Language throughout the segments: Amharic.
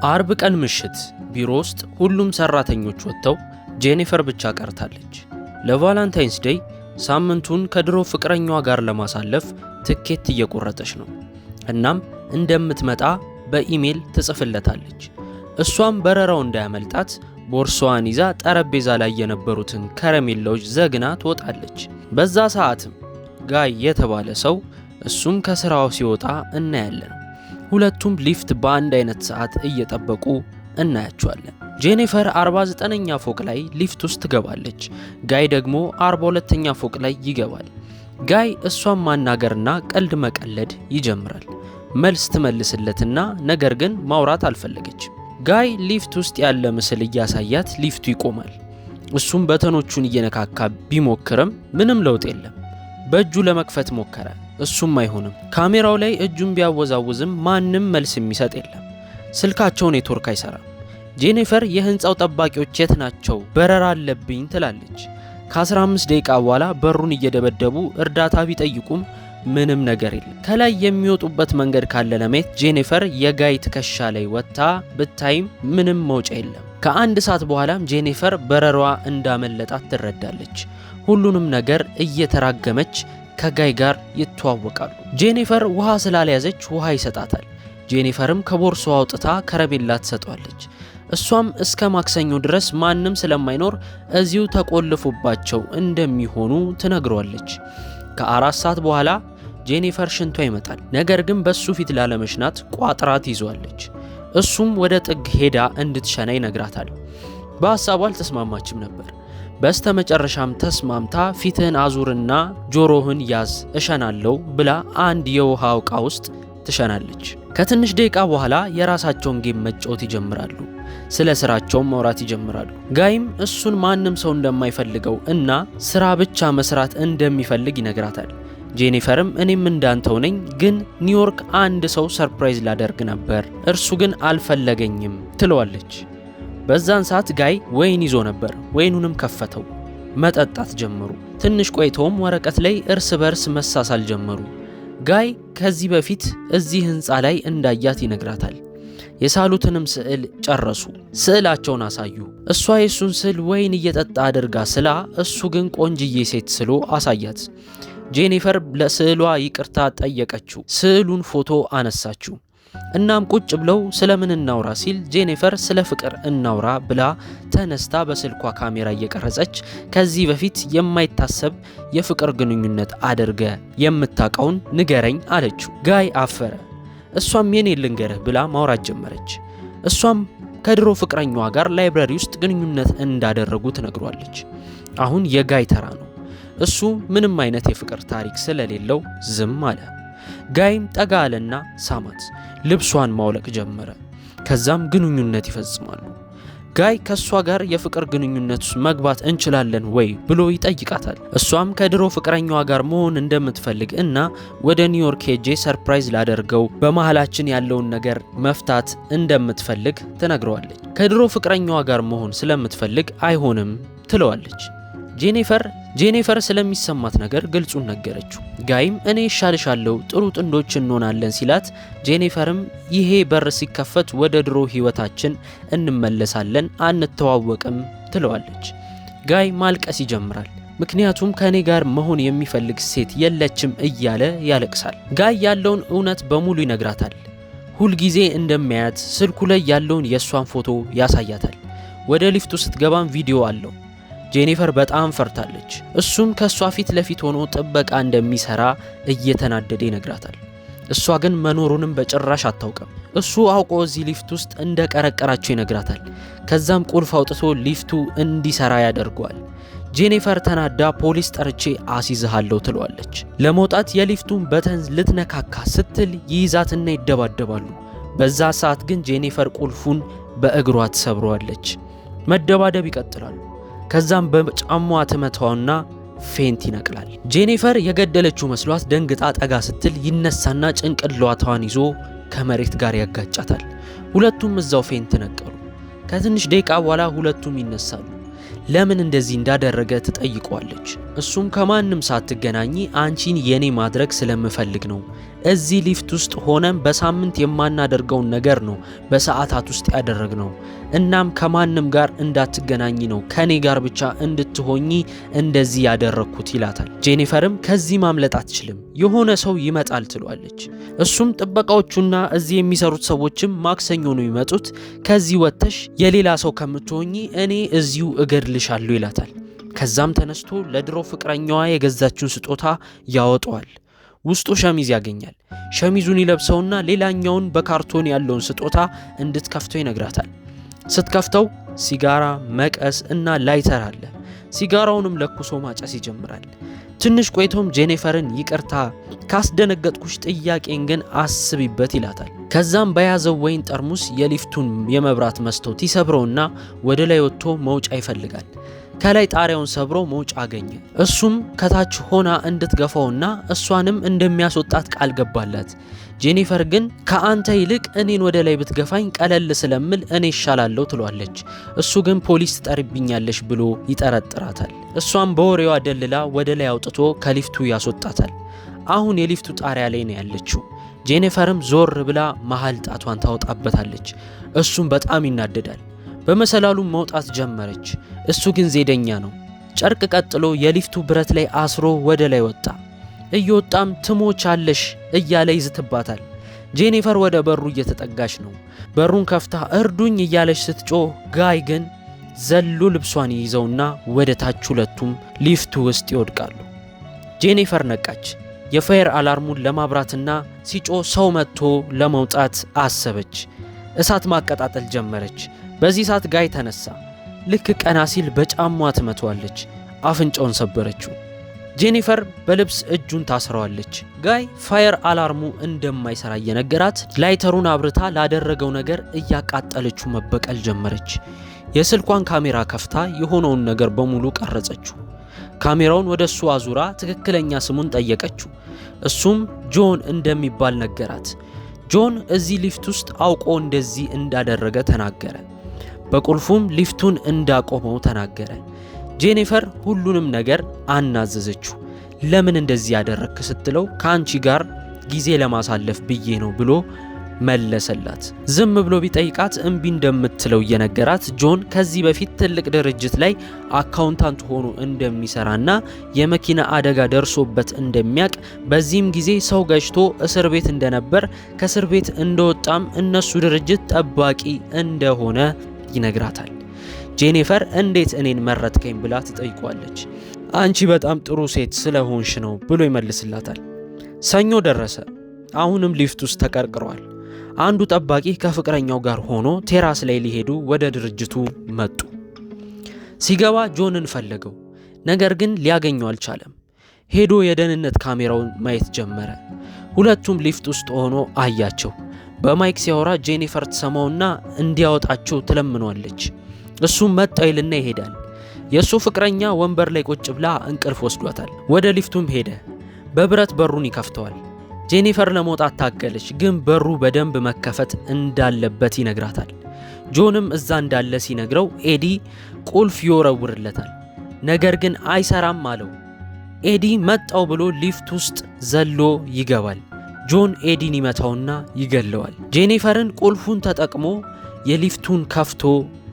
አርብ ቀን ምሽት ቢሮ ውስጥ ሁሉም ሰራተኞች ወጥተው ጄኒፈር ብቻ ቀርታለች። ለ Valentine's Day ሳምንቱን ከድሮ ፍቅረኛዋ ጋር ለማሳለፍ ትኬት እየቆረጠች ነው። እናም እንደምትመጣ በኢሜል ትጽፍለታለች። እሷም በረራው እንዳያመልጣት ቦርሳዋን ይዛ ጠረጴዛ ላይ የነበሩትን ከረሜላዎች ዘግና ትወጣለች። በዛ ሰዓትም ጋይ የተባለ ሰው እሱም ከስራው ሲወጣ እናያለን። ሁለቱም ሊፍት በአንድ አይነት ሰዓት እየጠበቁ እናያቸዋለን። ጄኒፈር 49ኛ ፎቅ ላይ ሊፍት ውስጥ ትገባለች። ጋይ ደግሞ 42ኛ ፎቅ ላይ ይገባል። ጋይ እሷን ማናገርና ቀልድ መቀለድ ይጀምራል። መልስ ትመልስለትና ነገር ግን ማውራት አልፈለገችም። ጋይ ሊፍት ውስጥ ያለ ምስል እያሳያት ሊፍቱ ይቆማል። እሱም button ኦቹን እየነካካ ቢሞክርም ምንም ለውጥ የለም። በእጁ ለመክፈት ሞከረ፣ እሱም አይሆንም። ካሜራው ላይ እጁን ቢያወዛውዝም ማንም መልስ የሚሰጥ የለም። ስልካቸው ኔትወርክ አይሰራም። ጄኒፈር የህንፃው ጠባቂዎች የት ናቸው? በረራ አለብኝ ትላለች። ከ15 ደቂቃ በኋላ በሩን እየደበደቡ እርዳታ ቢጠይቁም ምንም ነገር የለም። ከላይ የሚወጡበት መንገድ ካለ ለማየት ጄኒፈር የጋይ ትከሻ ላይ ወጥታ ብታይም ምንም መውጫ የለም። ከአንድ ሰዓት በኋላም ጄኒፈር በረሯ እንዳመለጣት ትረዳለች። ሁሉንም ነገር እየተራገመች ከጋይ ጋር ይተዋወቃሉ። ጄኒፈር ውሃ ስላልያዘች ውሃ ይሰጣታል። ጄኒፈርም ከቦርሳዋ አውጥታ ከረሜላ ትሰጧለች። እሷም እስከ ማክሰኞ ድረስ ማንም ስለማይኖር እዚሁ ተቆልፎባቸው እንደሚሆኑ ትነግሯለች። ከ4 ሰዓት በኋላ ጄኒፈር ሽንቷ ይመጣል። ነገር ግን በሱ ፊት ላለመሽናት ቋጥራ ትይዟለች። እሱም ወደ ጥግ ሄዳ እንድትሸና ይነግራታል። በሐሳቡ አልተስማማችም ነበር። በስተ መጨረሻም ተስማምታ ፊትህን አዙርና ጆሮህን ያዝ እሸናለው ብላ አንድ የውሃ ዕቃ ውስጥ ትሸናለች። ከትንሽ ደቂቃ በኋላ የራሳቸውን game መጫወት ይጀምራሉ። ስለ ስራቸውም ማውራት ይጀምራሉ። ጋይም እሱን ማንም ሰው እንደማይፈልገው እና ስራ ብቻ መስራት እንደሚፈልግ ይነግራታል። ጄኒፈርም እኔም እንዳንተው ነኝ፣ ግን ኒውዮርክ አንድ ሰው surprise ላደርግ ነበር፣ እርሱ ግን አልፈለገኝም ትለዋለች። በዛን ሰዓት ጋይ ወይን ይዞ ነበር። ወይኑንም ከፈተው፣ መጠጣት ጀመሩ። ትንሽ ቆይተውም ወረቀት ላይ እርስ በርስ መሳሳል ጀመሩ። ጋይ ከዚህ በፊት እዚህ ህንፃ ላይ እንዳያት ይነግራታል። የሳሉትንም ስዕል ጨረሱ። ስዕላቸውን አሳዩ። እሷ የእሱን ስዕል ወይን እየጠጣ አድርጋ ስላ፣ እሱ ግን ቆንጅዬ ሴት ስሎ አሳያት። ጄኒፈር ለስዕሏ ይቅርታ ጠየቀችው። ስዕሉን ፎቶ አነሳችው። እናም ቁጭ ብለው ስለምን እናውራ ሲል ጄኒፈር ስለ ፍቅር እናውራ ብላ ተነስታ በስልኳ ካሜራ እየቀረጸች ከዚህ በፊት የማይታሰብ የፍቅር ግንኙነት አድርገህ የምታውቀውን ንገረኝ አለችው። ጋይ አፈረ። እሷም የኔ ልንገርህ ብላ ማውራት ጀመረች። እሷም ከድሮ ፍቅረኛዋ ጋር library ውስጥ ግንኙነት እንዳደረጉ ትነግሯለች። አሁን የጋይ ተራ ነው። እሱ ምንም አይነት የፍቅር ታሪክ ስለሌለው ዝም አለ። ጋይም ጠጋ አለና ሳማት። ልብሷን ማውለቅ ጀመረ። ከዛም ግንኙነት ይፈጽማሉ። ጋይ ከእሷ ጋር የፍቅር ግንኙነት ውስጥ መግባት እንችላለን ወይ ብሎ ይጠይቃታል። እሷም ከድሮ ፍቅረኛዋ ጋር መሆን እንደምትፈልግ እና ወደ ኒውዮርክ ሄጄ surprise ላደርገው በመሃላችን ያለውን ነገር መፍታት እንደምትፈልግ ትነግረዋለች። ከድሮ ፍቅረኛዋ ጋር መሆን ስለምትፈልግ አይሆንም ትለዋለች። ጄኒፈር ስለሚሰማት ነገር ግልጹን ነገረችው። ጋይም እኔ እሻልሻለሁ፣ ጥሩ ጥንዶች እንሆናለን ሲላት፣ ጄኒፈርም ይሄ በር ሲከፈት ወደ ድሮ ህይወታችን እንመለሳለን፣ አንተዋወቅም ትለዋለች። ጋይ ማልቀስ ይጀምራል። ምክንያቱም ከእኔ ጋር መሆን የሚፈልግ ሴት የለችም እያለ ያለቅሳል። ጋይ ያለውን እውነት በሙሉ ይነግራታል። ሁልጊዜ እንደሚያያት ስልኩ ላይ ያለውን የእሷን ፎቶ ያሳያታል። ወደ ሊፍቱ ስትገባም ቪዲዮ አለው። ጄኒፈር በጣም ፈርታለች። እሱም ከእሷ ፊት ለፊት ሆኖ ጥበቃ እንደሚሰራ እየተናደደ ይነግራታል። እሷ ግን መኖሩንም በጭራሽ አታውቅም። እሱ አውቆ እዚህ ሊፍት ውስጥ እንደቀረቀራቸው ይነግራታል። ከዛም ቁልፍ አውጥቶ ሊፍቱ እንዲሰራ ያደርገዋል። ጄኒፈር ተናዳ ፖሊስ ጠርቼ አስይዝሃለሁ ትለዋለች። ለመውጣት የሊፍቱን button ልትነካካ ስትል ይይዛትና ይደባደባሉ። በዛ ሰዓት ግን ጄኒፈር ቁልፉን በእግሯ ትሰብረዋለች። መደባደብ ይቀጥላሉ። ከዛም በጫማዋ ትመታውና faint ይነቅላል። ጄኒፈር የገደለችው መስሏት ደንግጣ ጠጋ ስትል ይነሳና ጭንቅላቷን ይዞ ከመሬት ጋር ያጋጫታል። ሁለቱም እዛው faint ነቀሉ። ከትንሽ ደቂቃ በኋላ ሁለቱም ይነሳሉ። ለምን እንደዚህ እንዳደረገ ትጠይቀዋለች። እሱም ከማንም ሳትገናኚ አንቺን የኔ ማድረግ ስለምፈልግ ነው። እዚህ ሊፍት ውስጥ ሆነን በሳምንት የማናደርገውን ነገር ነው በሰዓታት ውስጥ ያደረግነው። እናም ከማንም ጋር እንዳትገናኚ ነው፣ ከኔ ጋር ብቻ እንድትሆኚ እንደዚህ ያደረግኩት ይላታል። ጄኒፈርም ከዚህ ማምለጥ አትችልም፣ የሆነ ሰው ይመጣል ትሏለች። እሱም ጥበቃዎቹና እዚህ የሚሰሩት ሰዎችም ማክሰኞ ነው የሚመጡት፣ ከዚህ ወጥተሽ የሌላ ሰው ከምትሆኚ እኔ እዚሁ እገድልሻለሁ ይላታል። ከዛም ተነስቶ ለድሮ ፍቅረኛዋ የገዛችውን ስጦታ ያወጣዋል። ውስጡ ሸሚዝ ያገኛል። ሸሚዙን ይለብሰውና ሌላኛውን በካርቶን ያለውን ስጦታ እንድትከፍተው ይነግራታል። ስትከፍተው ሲጋራ፣ መቀስ እና ላይተር አለ። ሲጋራውንም ለኩሶ ማጨስ ይጀምራል። ትንሽ ቆይቶም ጄኒፈርን ይቅርታ ካስደነገጥኩሽ፣ ጥያቄን ግን አስቢበት ይላታል። ከዛም በያዘው ወይን ጠርሙስ የሊፍቱን የመብራት መስታወት ይሰብረውና ወደ ላይ ወጥቶ መውጫ ይፈልጋል። ከላይ ጣሪያውን ሰብሮ መውጫ አገኘ። እሱም ከታች ሆና እንድትገፋውና እሷንም እንደሚያስወጣት ቃል ገባላት። ጄኒፈር ግን ከአንተ ይልቅ እኔን ወደ ላይ ብትገፋኝ ቀለል ስለምል እኔ እሻላለሁ ትሏለች። እሱ ግን ፖሊስ ትጠሪብኛለሽ ብሎ ይጠረጥራታል። እሷም በወሬዋ ደልላ ወደ ላይ አውጥቶ ከሊፍቱ ያስወጣታል። አሁን የሊፍቱ ጣሪያ ላይ ነው ያለችው። ጄኒፈርም ዞር ብላ መሀል ጣቷን ታወጣበታለች። እሱም በጣም ይናደዳል። በመሰላሉ መውጣት ጀመረች። እሱ ግን ዜደኛ ነው። ጨርቅ ቀጥሎ የሊፍቱ ብረት ላይ አስሮ ወደ ላይ ወጣ። እየወጣም ትሞቻለሽ እያለ ይዝትባታል። ጄኒፈር ወደ በሩ እየተጠጋች ነው። በሩን ከፍታ እርዱኝ እያለች ስትጮህ ጋይ ግን ዘሎ ልብሷን ይይዘውና ወደ ታች ሁለቱም ሊፍቱ ውስጥ ይወድቃሉ። ጄኒፈር ነቃች። የ fire alarm ኡን ለማብራትና ሲጮህ ሰው መጥቶ ለመውጣት አሰበች። እሳት ማቀጣጠል ጀመረች። በዚህ ሰዓት ጋይ ተነሳ። ልክ ቀና ሲል በጫሟ ትመቷለች። አፍንጫውን ሰበረችው። ጄኒፈር በልብስ እጁን ታስረዋለች። ጋይ fire alarm ኡ እንደማይሰራ እየነገራት ላይተሩን አብርታ ላደረገው ነገር እያቃጠለችው መበቀል ጀመረች። የስልኳን ካሜራ ከፍታ የሆነውን ነገር በሙሉ ቀረጸችው። ካሜራውን ወደ እሱ አዙራ ትክክለኛ ስሙን ጠየቀችው። እሱም ጆን እንደሚባል ነገራት። ጆን እዚህ ሊፍት ውስጥ አውቆ እንደዚህ እንዳደረገ ተናገረ። በቁልፉም ሊፍቱን እንዳቆመው ተናገረ። ጄኒፈር ሁሉንም ነገር አናዘዘችው። ለምን እንደዚህ ያደረግክ ስትለው ከአንቺ ጋር ጊዜ ለማሳለፍ ብዬ ነው ብሎ መለሰላት። ዝም ብሎ ቢጠይቃት እምቢ እንደምትለው እየነገራት ጆን ከዚህ በፊት ትልቅ ድርጅት ላይ accountant ሆኖ እንደሚሰራና የመኪና አደጋ ደርሶበት እንደሚያቅ፣ በዚህም ጊዜ ሰው ገጭቶ እስር ቤት እንደነበር፣ ከእስር ቤት እንደወጣም እነሱ ድርጅት ጠባቂ እንደሆነ ይነግራታል። ጄኒፈር እንዴት እኔን መረጥከኝ ብላ ትጠይቋለች። አንቺ በጣም ጥሩ ሴት ስለሆንሽ ነው ብሎ ይመልስላታል። ሰኞ ደረሰ። አሁንም ሊፍት ውስጥ ተቀርቅረዋል። አንዱ ጠባቂ ከፍቅረኛው ጋር ሆኖ terrace ላይ ሊሄዱ ወደ ድርጅቱ መጡ። ሲገባ ጆንን ፈለገው፣ ነገር ግን ሊያገኘው አልቻለም። ሄዶ የደህንነት ካሜራውን ማየት ጀመረ። ሁለቱም ሊፍት ውስጥ ሆኖ አያቸው። በ mic ሲያወራ ጄኒፈር ትሰማውና እንዲያወጣቸው ትለምኗለች። እሱም መጣ ይልና ይሄዳል። የእሱ ፍቅረኛ ወንበር ላይ ቁጭ ብላ እንቅልፍ ወስዷታል። ወደ ሊፍቱም ሄደ። በብረት በሩን ይከፍተዋል። ጄኒፈር ለመውጣት ታገለች፣ ግን በሩ በደንብ መከፈት እንዳለበት ይነግራታል። ጆንም እዛ እንዳለ ሲነግረው ኤዲ ቁልፍ ይወረውርለታል። ነገር ግን አይሰራም አለው። ኤዲ መጣው ብሎ ሊፍት ውስጥ ዘሎ ይገባል። ጆን ኤዲን ይመታውና ይገለዋል። ጄኒፈርን ቁልፉን ተጠቅሞ የሊፍቱን ከፍቶ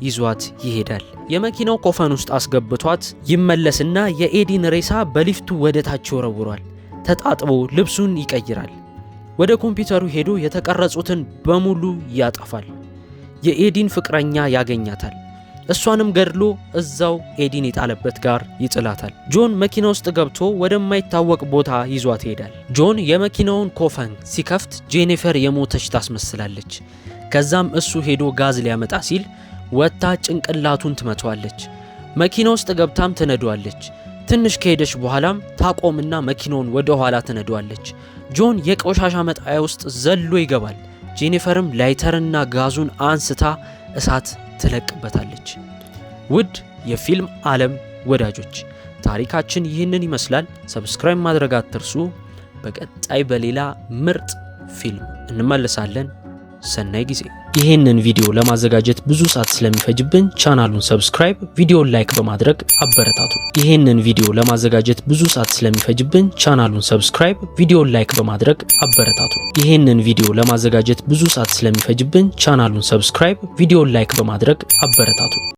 ይዟት ይሄዳል። የመኪናው ኮፈን ውስጥ አስገብቷት ይመለስና የኤዲን ሬሳ በሊፍቱ ወደ ታች ይወረውሯል። ተጣጥቦ ልብሱን ይቀይራል። ወደ ኮምፒውተሩ ሄዶ የተቀረጹትን በሙሉ ያጠፋል። የኤዲን ፍቅረኛ ያገኛታል። እሷንም ገድሎ እዛው ኤዲን የጣለበት ጋር ይጥላታል። ጆን መኪና ውስጥ ገብቶ ወደማይታወቅ ቦታ ይዟት ይሄዳል። ጆን የመኪናውን ኮፈን ሲከፍት ጄኒፈር የሞተች ታስመስላለች። ከዛም እሱ ሄዶ ጋዝ ሊያመጣ ሲል ወጥታ ጭንቅላቱን ትመቷለች። መኪና ውስጥ ገብታም ትነዷለች። ትንሽ ከሄደች በኋላም ታቆምና መኪናውን ወደ ኋላ ትነዷለች። ጆን የቆሻሻ መጣያ ውስጥ ዘሎ ይገባል። ጄኒፈርም ላይተርና ጋዙን አንስታ እሳት ትለቅበታለች። ውድ የፊልም ዓለም ወዳጆች፣ ታሪካችን ይህንን ይመስላል። Subscribe ማድረግ አትርሱ። በቀጣይ በሌላ ምርጥ ፊልም እንመለሳለን። ሰናይ ጊዜ። ይህንን ቪዲዮ ለማዘጋጀት ብዙ ሰዓት ስለሚፈጅብን ቻናሉን subscribe፣ ቪዲዮን like በማድረግ አበረታቱ። ይህንን ቪዲዮ ለማዘጋጀት ብዙ ሰዓት ስለሚፈጅብን ቻናሉን subscribe፣ ቪዲዮን like በማድረግ አበረታቱ። ይህንን ቪዲዮ ለማዘጋጀት ብዙ ሰዓት ስለሚፈጅብን ቻናሉን subscribe፣ ቪዲዮን like በማድረግ አበረታቱ።